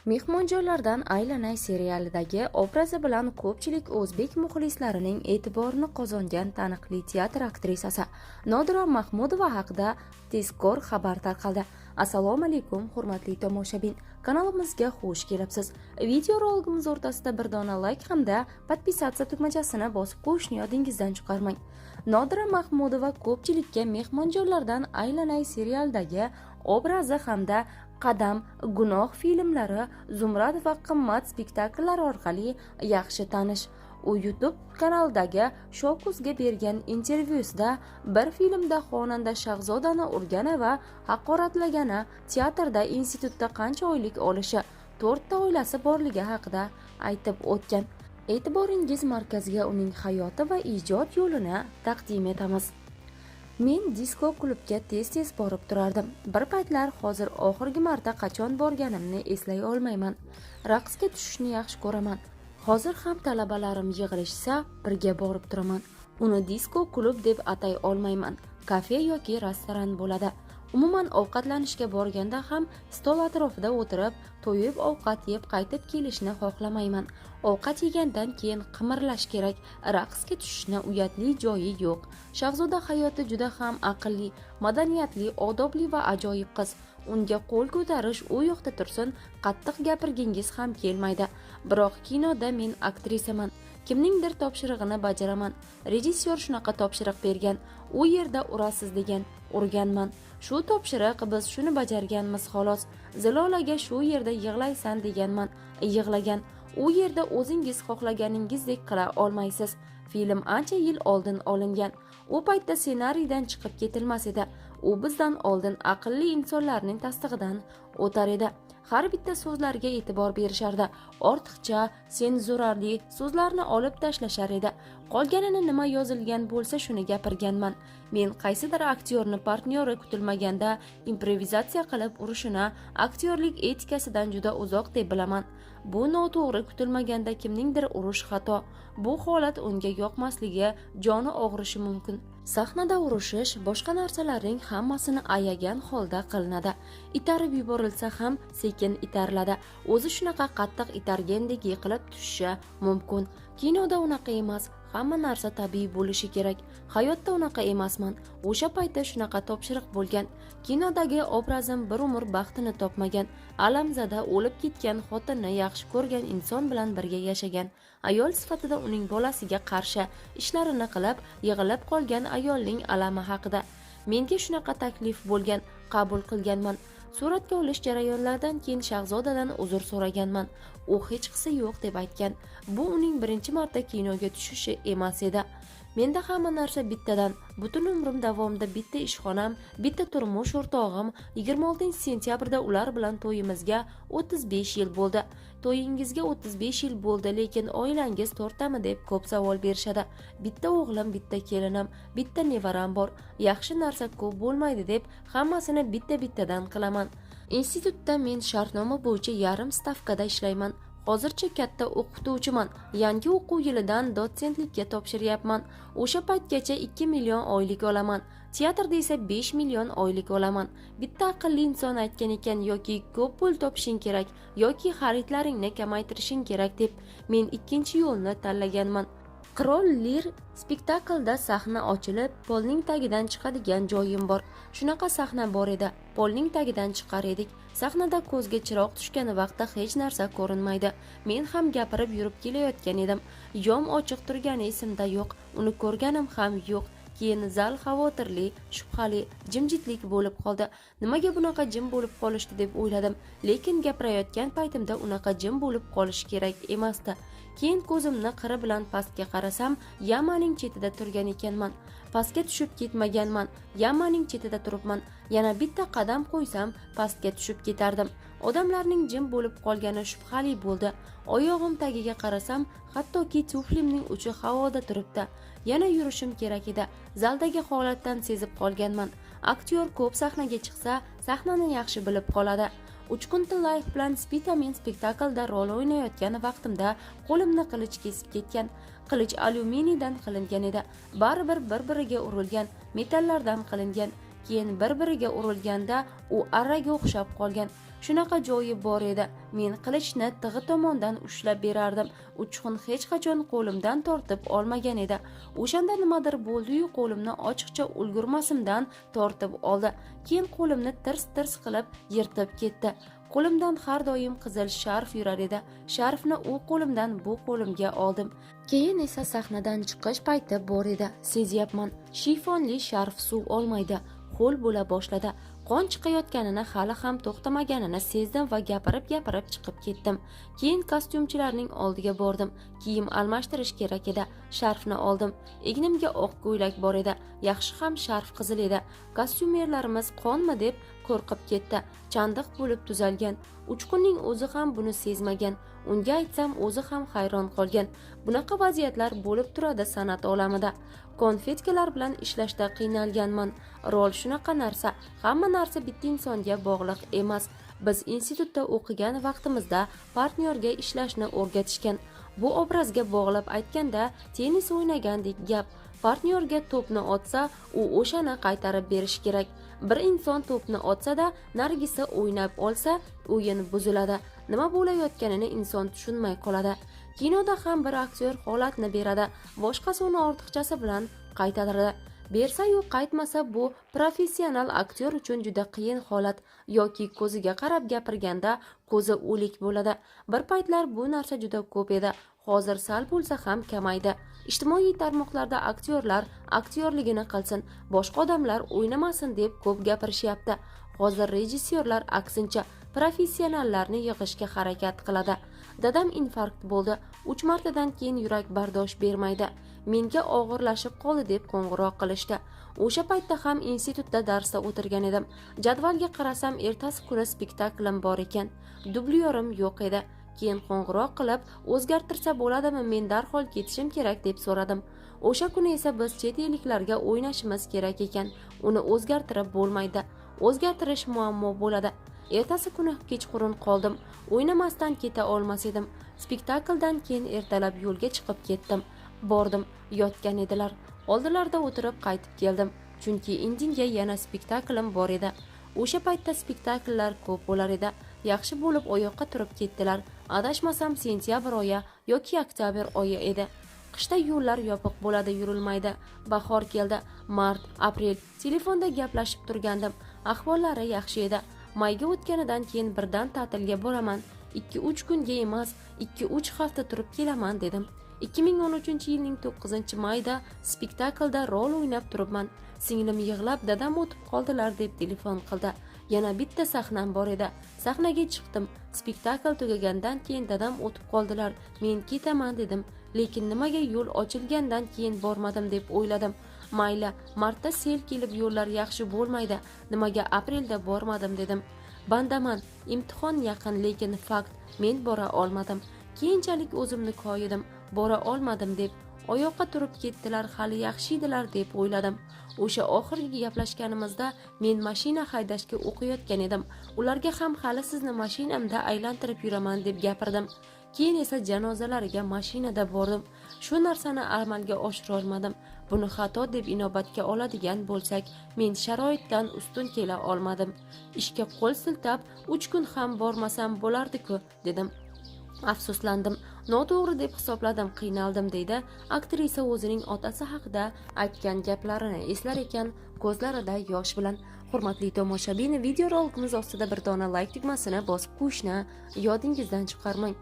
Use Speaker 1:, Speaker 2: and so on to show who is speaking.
Speaker 1: Mehmonjonlardan aylanay serialidagi obrazi bilan ko'pchilik o'zbek muxlislarining e'tiborini qozongan taniqli teatr aktrisasi Nodira Mahmudova haqida tezkor xabar tarqaldi. Assalomu alaykum, hurmatli tomoshabin. Kanalimizga xush kelibsiz. Video roligimiz o'rtasida bir dona like hamda подписаться tugmachasini bosib qo'yishni yodingizdan chiqarmang. Nodira Mahmudova ko'pchilikka Mehmonjonlardan aylanay serialidagi obrazi hamda Qadam, Gunoh filmlari, Zumrad va Qimmat spektakllari orqali yaxshi tanish. U YouTube kanalidagi Shokusga bergan intervyusida bir filmda xonanda Shahzodani urgani va haqoratlagani, teatrda, institutda qancha oylik olishi, 4 ta oilasi borligi haqida aytib o'tgan. E'tiboringiz markaziga uning hayoti va ijod yo'lini taqdim etamiz. Men disko klubga tez-tez borib turardim. Bir paytlar, hozir oxirgi marta qachon borganimni eslay olmayman. Raqsga tushishni yaxshi ko'raman. Hozir ham talabalarim yig'ilishsa, birga borib turaman. Uni disko klub deb atay olmayman. Kafe yoki restoran bo'ladi. Umuman ovqatlanishga borganda ham stol atrofida o'tirib, to'yib ovqat yeb qaytib kelishni xohlamayman. Ovqat yegandan keyin qimirlash kerak. Raqsga tushishni uyatli joyi yo'q. Shahzoda hayoti juda ham aqlli, madaniyatli, odobli va ajoyib qiz. Unga qo'l ko'tarish u yoqda tursin, qattiq gapirgingiz ham kelmaydi. Biroq kinoda men aktrisaman. Kimningdir topshirig'ini bajaraman. Rejissyor shunaqa topshiriq bergan. U yerda urasiz degan, urganman. Shu topshiriq, biz shuni bajarganmiz xolos. Zilolaga shu yerda yig'laysan deganman, yig'lagan. U yerda o'zingiz xohlaganingizdek qila olmaysiz. Film ancha yil oldin olingan. U paytda ssenariydan chiqib ketilmas edi. U bizdan oldin aqlli insonlarning tasdig'idan o'tar edi. Har bitta so'zlarga e'tibor berishardi. Ortiqcha senzurali so'zlarni olib tashlashar edi. Qolganini nima yozilgan bo'lsa, shuni gapirganman. Men qaysidir aktyorni partnyori kutilmaganda improvizatsiya qilib urishini aktyorlik etikasidan juda uzoq deb bilaman. Bu noto'g'ri, kutilmaganda kimningdir urish xato. Bu holat unga yoqmasligi, joni og'rishi mumkin. Sahnada urushish boshqa narsalarning hammasini ayagan holda qilinadi. Itarib yuborilsa ham sekin itariladi. O'zi shunaqa qattiq itargandek yiqilib tushishi mumkin. Kinoda unaqa emas. Hamma narsa tabiiy bo'lishi kerak. Hayotda unaqa emasman. O'sha paytda shunaqa topshiriq bo'lgan. Kinodagi obrazim bir umr baxtini topmagan, alamzada o'lib ketgan xotinni yaxshi ko'rgan inson bilan birga yashagan. Ayol sifatida uning bolasiga qarshi ishlarini qilib, yig'ilib qolgan ayolning alami haqida. Menga shunaqa taklif bo'lgan, qabul qilganman. Suratga olish jarayonlaridan keyin Shahzodadan uzr so'raganman. U hechqisi yo'q deb aytgan. Bu uning birinchi marta kinoga tushishi emas edi. Menda hamma narsa bittadan. Butun umrim davomida bitta ishxonam, bitta turmush o'rtog'im. 26-sentyabrda ular bilan to'yimizga 35 yil bo'ldi. To'yingizga 35 yil bo'ldi, lekin oilangiz to'rttami deb ko'p savol berishadi. Bitta o'g'lim, bitta kelinim, bitta nevaram bor. Yaxshi narsa ko'p bo'lmaydi deb hammasini bitta-bittadan qilaman. Institutda men shartnoma bo'yicha yarim stavkada ishlayman. Hozircha katta o'qituvchiman. Yangi o'quv yilidan dotsentlikka topshiryapman. O'sha paytgacha 2 million oylik olaman. Teatrda esa 5 million oylik olaman. Bitta aqlli inson aytgan ekan, yoki ko'p pul topishing kerak, yoki xaridlaringni kamaytirishing kerak deb. Men ikkinchi yo'lni tanlaganman. Qirol Lir spektaklda sahna ochilib, polning tagidan chiqadigan joyim bor. Shunaqa sahna bor edi. Polning tagidan chiqar edik. Sahnada ko'zga chiroq tushgan vaqtda hech narsa ko'rinmaydi. Men ham gapirib yurib kelayotgan edim. Jom ochiq turgani esimda yo'q. Uni ko'rganim ham yo'q. Keyin zal xavotirli, shubhali, jimjitlik bo'lib qoldi. Nimaga bunaqa jim bo'lib qolishdi deb o'yladim. Lekin gapirayotgan paytimda unaqa jim bo'lib qolish kerak emasdi. Keyin ko'zimni qiri bilan pastga qarasam, yamaning chetida turgan ekanman. Pastga tushib ketmaganman, yamaning chetida turibman. Yana bitta qadam qo'ysam, pastga tushib ketardim. Odamlarning jim bo'lib qolgani shubhali bo'ldi. Oyog'im tagiga qarasam, hattoki tuflimning uchi havoda turibdi. Yana yurishim kerak edi. Zaldagi holatdan sezib qolganman. Aktyor ko'p sahnaga chiqsa, sahnani yaxshi bilib qoladi. Uchqun Tillayev bilan Spitamen spektaklda rol o'ynayotgan vaqtimda qo'limni qilich kesib ketgan. Qilich alyuminiydan qilingan edi. Baribir bir-biriga urilgan, metallardan qilingan. Keyin bir-biriga urilganda u arraga o'xshab qolgan. Shunaqa joyi bor edi. Men qilichni tig'i tomondan ushlab berardim. Uchqun hech qachon qo'limdan tortib olmagan edi. O'shanda nimadir bo'ldi-yu, qo'limni ochiqcha ulgurmasimdan tortib oldi. Keyin qo'limni tirs-tirs qilib yirtib ketdi. Qo'limdan har doim qizil sharf yurar edi. Sharfni u qo'limdan bu qo'limga oldim. Keyin esa sahnadan chiqish payti bor edi. Sezyapman, shifonli sharf suv olmaydi. Ho'l bo'la boshladi. Qon chiqayotganini hali ham to'xtamaganini sezdim va gapirib-gapirib chiqib ketdim. Keyin kostyumchilarning oldiga bordim. Kiyim almashtirish kerak edi. Sharfni oldim. Egnimga oq ko'ylak bor edi. Yaxshi ham sharf qizil edi. Kostyumerlarimiz qonmi deb qo'rqib ketdi. Chandiq bo'lib tuzalgan. Uchqunning o'zi ham buni sezmagan. Unga aytsam, o'zi ham hayron qolgan. Bunaqa vaziyatlar bo'lib turadi san'at olamida. Konfetkalar bilan ishlashda qiynalganman. Rol shunaqa narsa, hamma narsa bitta insonga bog'liq emas. Biz institutda o'qigan vaqtimizda partnyorga ishlashni o'rgatishgan. Bu obrazga bog'lab aytganda, tennis o'ynagandek gap. Partnyorga to'pni otsa, u o'shani qaytarib berishi kerak. Bir inson to'pni otsa-da, narigisi o'ynab olsa, o'yin buziladi. Nima bo'layotganini inson tushunmay qoladi. Kinoda ham bir aktyor holatni beradi, boshqasi uni ortiqchasi bilan qaytaradi. Bersa-yu qaytmasa, bu professional aktyor uchun juda qiyin holat yoki ko'ziga qarab gapirganda ko'zi o'lik bo'ladi. Bir paytlar bu narsa juda ko'p edi. Hozir sal bo'lsa ham kamaydi. Ijtimoiy tarmoqlarda aktyorlar aktyorligini qilsin, boshqa odamlar o'ynamasin deb ko'p gapirishyapti. Hozir rejissyorlar aksincha professionallarni yig'ishga harakat qiladi. Dadam infarkt bo'ldi. 3 martadan keyin yurak bardosh bermaydi. Menga og'irlashib qoldi deb qo'ng'iroq qilishdi. O'sha paytda ham institutda darsda o'tirgan edim. Jadvalga qarasam, ertasi kuni spektaklim bor ekan. Dublyorim yo'q edi. Keyin qo'ng'iroq qilib, o'zgartirsa bo'ladimi, men darhol ketishim kerak deb so'radim. O'sha kuni esa biz chet elliklarga o'ynashimiz kerak ekan. Uni o'zgartirib bo'lmaydi. O'zgartirish muammo bo'ladi. Ertasi kuni kechqurun qoldim. O'ynamasdan keta olmas edim. Spektakldan keyin ertalab yo'lga chiqib ketdim. Bordim, yotgan edilar. Oldilarida o'tirib qaytib keldim. Chunki indinga yana spektaklim bor edi. O'sha paytda spektakllar ko'p bo'lar edi. Yaxshi bo'lib oyoqqa turib ketdilar. Adashmasam sentyabr oyi yoki oktyabr oyi edi. Qishda yo'llar yopiq bo'ladi, yurilmaydi. Bahor keldi. Mart, aprel telefonda gaplashib turgandim. Ahvollari yaxshi edi. Mayga o'tganidan keyin birdan ta'tilga boraman. 2-3 kunga emas, 2-3 hafta turib kelaman dedim. 2013-yilning 9-mayda spektaklda rol o'ynab turibman. Singlim yig'lab, dadam o'tib qoldilar deb telefon qildi. Yana bitta sahnam bor edi. Sahnaga chiqdim. Spektakl tugagandan keyin dadam o'tib qoldilar. Men ketaman dedim. Lekin nimaga yo'l ochilgandan keyin bormadim deb o'yladim. Mayli, martda sel kelib yo'llar yaxshi bo'lmaydi. Nimaga aprelda bormadim dedim. Bandaman, imtihon yaqin, lekin fakt, men bora olmadim. Keyinchalik o'zimni koyidim, bora olmadim deb. Oyoqqa turib ketdilar, hali yaxshi edilar deb o'yladim. O'sha oxirgi gaplashganimizda men mashina haydashga o'qiyotgan edim. Ularga ham hali sizni mashinamda aylantirib yuraman deb gapirdim. Keyin esa janozalariga mashinada bordim. Shu narsani amalga oshira olmadim. Buni xato deb inobatga oladigan bo'lsak, men sharoitdan ustun kela olmadim. Ishga qo'l siltab, 3 kun ham bormasam bo'lardi-ku, dedim. Afsuslandim. Noto'g'ri deb hisobladim, qiynaldim, deydi aktrisa o'zining otasi haqida aytgan gaplarini eslar ekan ko'zlarida yosh bilan. Hurmatli tomoshabin, videorolikimiz ostida bir dona like tugmasini bosib qo'yishni yodingizdan chiqarmang.